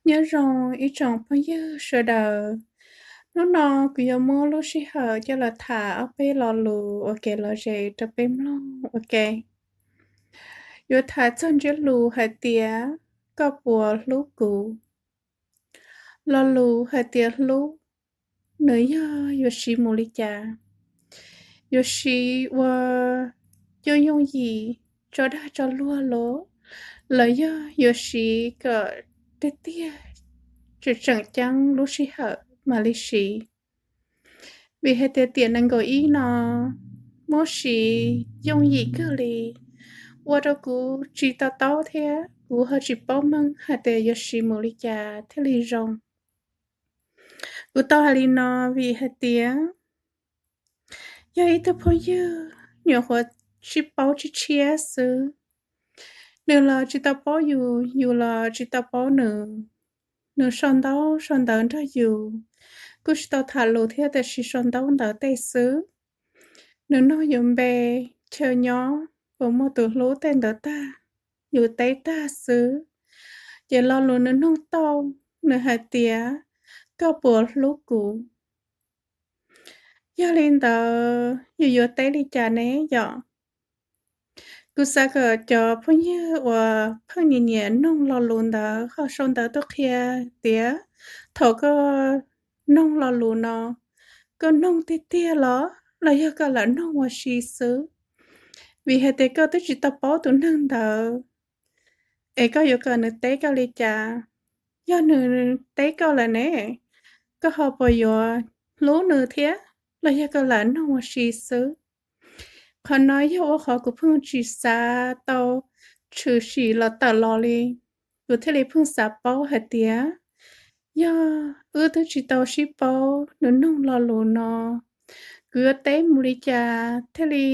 Nyob zoo ib tsoom phooj ywg sawv daws, hnub no kuv yuav muab lub sij hawm coj los tham ob peb lo lus ua kev lom zem rau peb mloog ua ke. Yuav tham txog ntsiab lus hais tias koj puas hlub kuv. Lo lus hais tias hlub, nws yog yuav siv mus li cas? Yuav siv ua yooj yooj yim tso dag tso luag los, los yog yuav siv kom tiag tiag tseem tseem ceeb lub sij hawm mam li siv? Vim hais tias tiam nees nkaum ib no muab siv yooj yim kawg li, ua rau kuv tsis to taub thiab kuv ho tsis paub meej hais tias yuav siv mus li cas thiaj li zoo. Kuv tau hais li no vim hais tias yog ib tug phooj ywg nyuam qhuav sib paub tshiab tshiab xwb, nws los tsis tau paub yus, yus los tsis tau paub nws. Nws sau ntaub sau ntawv nrog yus, kuj tsis tau tham lus thiab tab sis sau ntaub ntawv tej xwb. Nws nug yus npe, chaw nyob, puas muaj tus hlub tej ntawd tag, yus teb tag xwb. Ces lo lus nws nug tau, nws hais tias, koj puas hlub kuv? Yog li ntawd yus yuav teb li cas ne yom? Kuv xav kom cov phooj ywg uas pheej nyiam nyiam nug lo lus ntawd ho sau ntawv tuaj qhia tias thaum koj nug lo lus no, koj nug tiag tiag los los yog koj lam nug ua si xwb. Vim hais tias koj twb tsis tau paub tus neeg ntawd, es koj yuav kom nws teb koj li cas? Yog nws teb koj lawm ne, koj ho puas yuav hlub nws thiab los yog koj lam nug ua si xwb? Qhov no yog ua qhov kuv pheej tsis xav tau tshwm sim los tawm los li. Kuv thiaj li pheej xav paub hais tias yog wb twb tsis tau sib paub, nws nug lo lus no, kuv yuav teb mus li cas thiaj li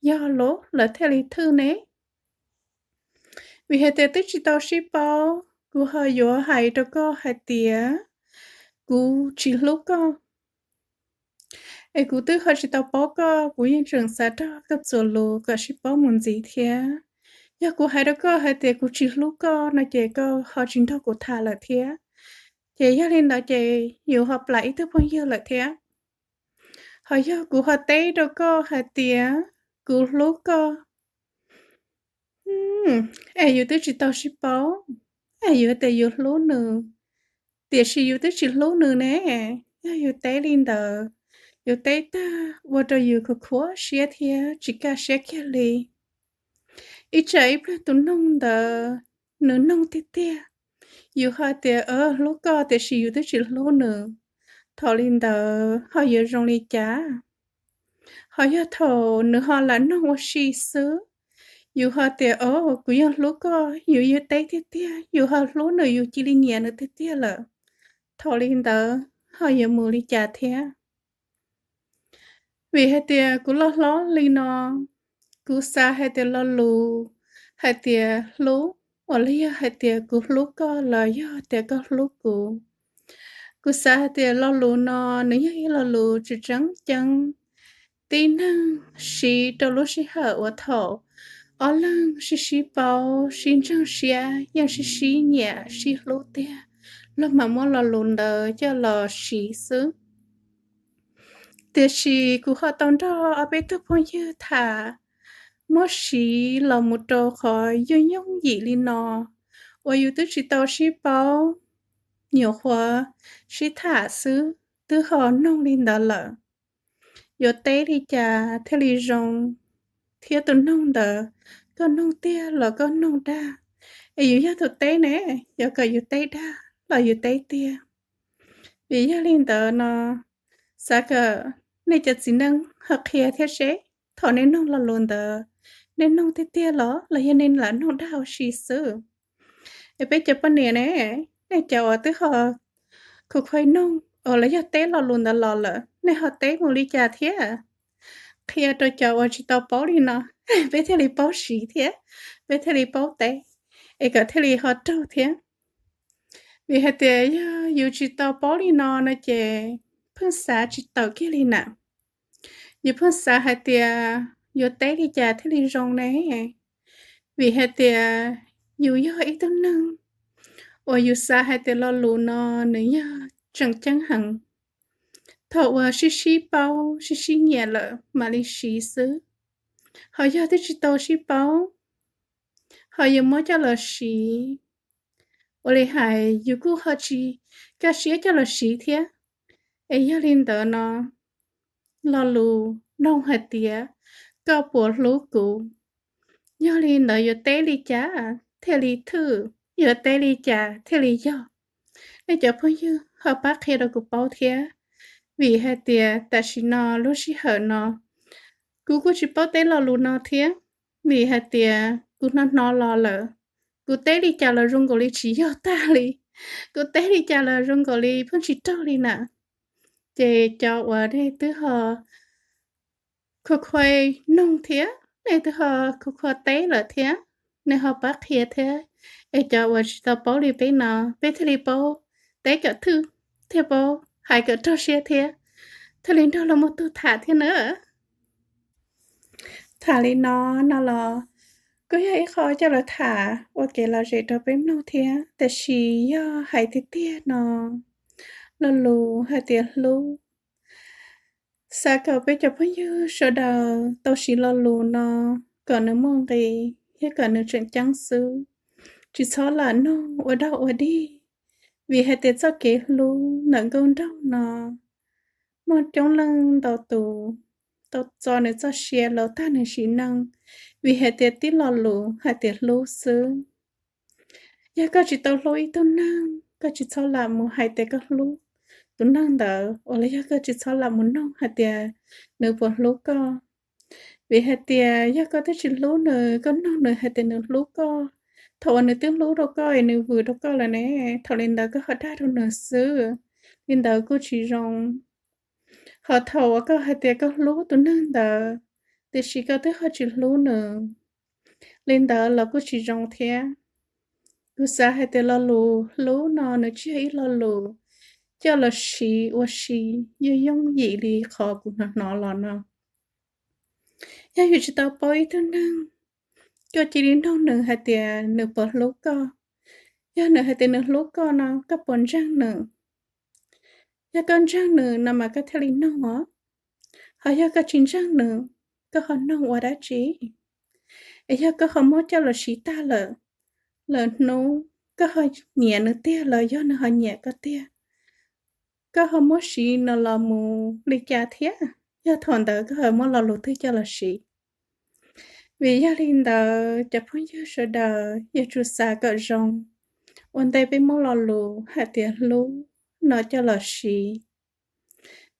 yog los lawv thiaj li thwj ne? Vim hais tias twb tsis tau sib paub, kuv ho yuav hais rau koj hais tias kuv tsis hlub koj, es kuv twb ho tsis tau paub koj, kuv yeej tseem xav nrog koj txuas lus kom sib paub mus ntxiv thiab. Yog kuv hais rau koj hais tias kuv tsis hlub koj no ces koj ho tsis nrog kuv tham lawm thiab. Ces yog li ntawd ces yus ho plam ib tug phooj ywg lawm thiab. Ho yog kuv ho teb rau koj hais tias kuv hlub koj, es yus twb tsis tau sib paub, es yus tias yus hlub nws, tiam sis yus twb tsis hlub nws ne. Yog yus teb li ntawd, yus teb tag ua rau yus khuv khuav siab thiab tsis kaj siab kiag li. Ib tsam ib pliag tus noog ntawd nws noog tiag tiag, yus ho tias hlub koj tiam sis yus twb tsis hlub nws, thaum li ntawd ho yuav zoo li cas? Ho yog thaum nws ho lam noog ua si xwb, yus ho tias o, kuv yeej hlub koj, yus yeej teb tiag tiag, yus ho hlub nws, yus cia li nyiam nws tiag tiag lawm, thaum li ntawd ho yuav mus li cas thiab? Vim hais tias kuv loj hlob li no, kuv xav hais tias lo lus hais tias hlub uas los yog hais tias kuv hlub koj los yog tias koj hlub kuv, kuv xav hais tias lo lus no nws yog ib lo lus tseem tseem ceeb. Tib neeg siv rau lub sij hawm uas thaum ob leeg sib sib paub, sib ntseeg siab, yeej sib sib nyiam sib hlub tiag, luag mam muab lo lus ntawd coj los siv xwb. Tiam sis kuv ho tau nrog ob peb tug phooj ywg tham, muab siv los mus rau qhov yooj yooj yim li no, uas yus twb tsis tau sib paub, nyuam qhuav sib tham xwb twb ho noog li ntawd lawm. Yuav teb li cas thiaj li zoo? Thiab tus noog ntawd, koj noog tiag los koj noog dag? Es yus yog tus teb ne, yuav kom yus teb dag los yus teb tiag? Vim yog li ntawd no, xav kom nej cov txiv neej ho qhia thiab seb thaum nej noog lo lus ntawd, nej noog tiag tiag los los yog nej lam noog dag ua si xwb? Es peb cov poj niam ne, nej cov uas twb ho khuv khuav noog los yog teb lo lus ntawd los lawm, nej ho teb mus li cas thiab? Qhia rau cov uas tsis tau paub li no, peb thiaj li paub siv thiab, peb thiaj li paub teb, es kom thiaj li ho raug thiab. Vim hais tias yog yus tsis tau paub li no no ces pheej xav tsis tawm kiag li na. Yus pheej xav hais tias yuav teb li cas thiaj li zoo ne? Vim hais tias yus yog ib tug neeg uas yus xav hais tias lo lus no nws yog tseem ceeb heev. Thaum uas sib sib paub sib sib nyiam lawm mam li siv xwb, ho yog twb tsis tau sib paub, ho yus muab coj los siv, ua li hais yus kuj ho tsis kaj siab coj los siv thiab. Es yog li ntawd no, lo lus nug hais tias koj puas hlub kuv, yog li ntawd yuav teb li cas thiaj li thwj, yuav teb li cas thiaj li yog? Nej cov phooj ywg ho pab qhia rau kuv paub thiab, vim hais tias tam sim no lub sij hawm no kuv kuj tsis paub teb lo lus no thiab, vim hais tias kuv hnov hnov los lawm, kuv teb li cas los zoo nkaus li tsis yog tag li, kuv teb li cas los zoo nkaus li pheej tsis raug li na. Ces cov uas nej twb ho khua khua nug thiab, nej twb ho khua khua teb lawm thiab, nej ho pab qhia thiab. Es cov uas tsis tau paub li peb no, peb thiaj li paub teb kom thwj, thiaj paub hais kom raug siab thiab, thiaj li nrog luag muaj tug tham thiab na. Tham li no, no los kuj yog ib qho coj los tham ua kev lom zem rau peb mloog thiab, tiam sis yog hais tiag tiag no, lo lus hais tias hlub, xav kom peb cov phooj ywg sawv daws tau siv lo lus no kom nws muaj nqis thiab kom nws tseem ceeb xwb. Tsis txhob lam nug ua dog ua dig, vim hais tias txoj kev hlub ntawm nkauj nraug no muaj coob leej ntau tus tau txo nws txoj sia los tag nws sim neej, vim hais tias tib lo lus hais tias hlub xwb. Yog koj tsis tau hlub ib tug neeg, koj tsis txhob lam mus hais tias koj hlub tus neeg ntawd, uas los yog koj tsis txhob lam mus nug hais tias nws puas hlub koj. Vim hais tias yog koj twb tsis hlub nws, koj nug nws hais tias nws hlub koj, thaum uas nws twb hlub rau koj es nws vwm rau koj lawm ne, thaum li ntawd koj ho dag rau nws xwb, li ntawd kuj tsis zoo. Ho thaum uas koj hais tias koj hlub tus neeg ntawd, tiam sis koj twb ho tsis hlub nws, li ntawd los kuj tsis zoo thiab. Kuv xav hais tias lo lus hlub no nws tsis yog ib lo lus coj los siv ua si yooj yooj yim li qhov kuv hnov hnov los no. Yog yus tsis tau paub ib tug neeg, koj cia li nug nws hais tias nws puas hlub koj. Yog nws hais tias nws hlub koj no, koj puas ntseeg nws? Yog koj ntseeg nws no mas koj thiaj li nug os. Ho yog koj tsis ntseeg nws, koj ho nug ua dab tsi? Es yog koj ho muab coj los siv tag lawm, lwm hnub koj ho nyiam nws tiag los yog nws ho nyiam koj tiag, koj ho muab siv no los mus li cas thiab? Yog thaum ntawd koj ho muab lo lus twg coj los siv? Vim yog li ntawd cov phooj ywg sawv daws yuav tsum xav kom zoo ua ntej peb muab lo lus hais tias hlub no coj los siv.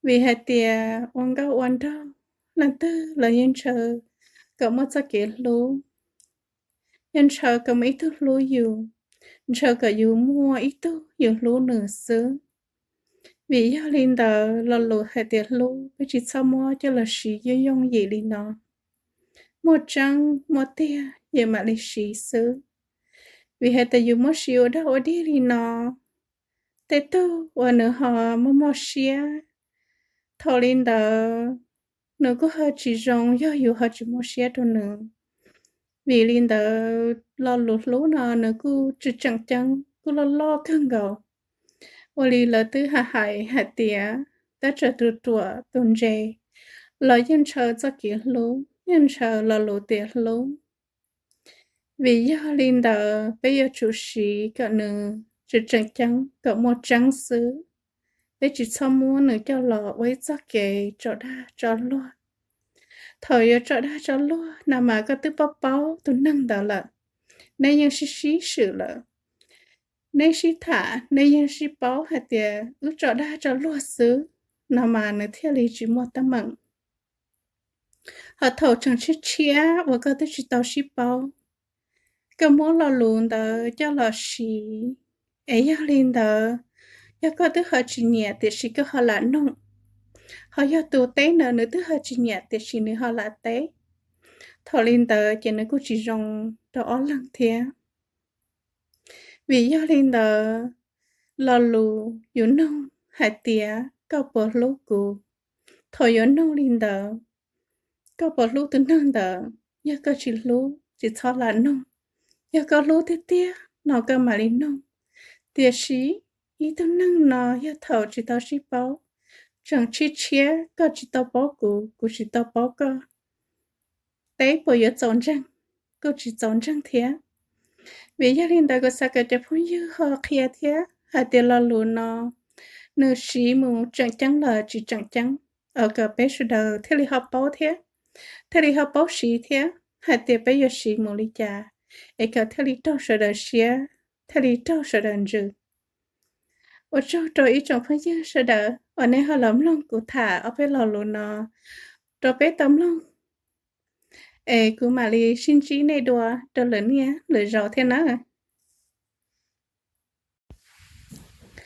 Vim hais tias ua nkauj ua nraug leej twg los yeej ntshaw kom muaj txoj kev hlub, yeej ntshaw kom muaj ib tug hlub yus, ntshaw kom yus muaj ib tug yus hlub nws xwb. Vim yog li ntawd lo lus hais tias hlub peb tsis txhob muab coj los siv yooj yooj yim li no. Muaj tseeb muaj tiag yus mam li siv xwb. Vim hais tias yus muab siv ua dog ua dig li no, tej tug uas nws ho muaj muaj siab, thaum li ntawd nws kuj ho tsis zoo yog yus ho tsis muaj siab rau nws. Vim li ntawd lo lus hlub no nws kuj tsis tseem ceeb, kuj loj loj kawg nkaus. Ua li lawv twb hais hais tias tab txawm tus ruam tus ntse los yeej ntshaw txoj kev hlub, yeej ntshaw lo lus tias hlub. Vim yog li ntawd peb yuav tsum siv kom nws tseem tseem ceeb, kom muaj tseeb xwb. Peb tsis txhob muab nws coj los ua ib txoj kev tso dag tso luag. Thaum yuav tso dag tso luag no mas koj twb paub paub tus neeg ntawd lawm, neb yeej sib sib swm lawm, neb sib tham neb yeej sib paub hais tias wb tso dag tso luag xwb, no mas nws thiaj li tsis muaj teeb meem. Ho thaum tseem tshiab tshiab uas koj twb tsis tau sib paub, koj muab lo lus ntawd coj los siv, es yog li ntawd, yog koj twb ho tsis nyiam tiam sis koj ho lam nug, ho yog tus teb ntawd nws twb ho tsis nyiam tiam sis nws ho lam teb, thaum li ntawd ces nws kuj tsis zoo rau ob leeg thiab. Vim yog li ntawd, lo lus yus nug hais tias koj puas hlub kuv, thaum yuav nug li ntawd, koj puas hlub tus neeg ntawd? Yog koj tsis hlub tsis txhob lam nug. Yog koj hlub tiag tiag no koj mam li nug, Tiam sis ib tug neeg no yog thaum tsis tau sib paub, tseem tshiab tshiab, koj tsis tau paub kuv, kuv tsis tau paub koj, peb puas yuav txaus ntseeg? Kuj tsis txaus ntseeg thiab. Vim yog li ntawd kuv xav kom cov phooj ywg ho qhia thiab hais tias lo lus no nws siv mus tseem ceeb los tsis tseem ceeb, es kom peb sawv daws thiaj li ho paub thiab, thiaj li ho paub siv thiab hais tias peb yuav siv mus li cas, es kom thiaj li raug sawv daws siab, thiaj li raug sawv daws ntsws. Ua tsaug rau ib tsoom phooj ywg sawv daws uas nej ho los mloog kuv tham ob peb lo lus no rau peb tau mloog, es kuv mam li sib ntsib nej dua rau lwm niaj lwm zaus thiab na.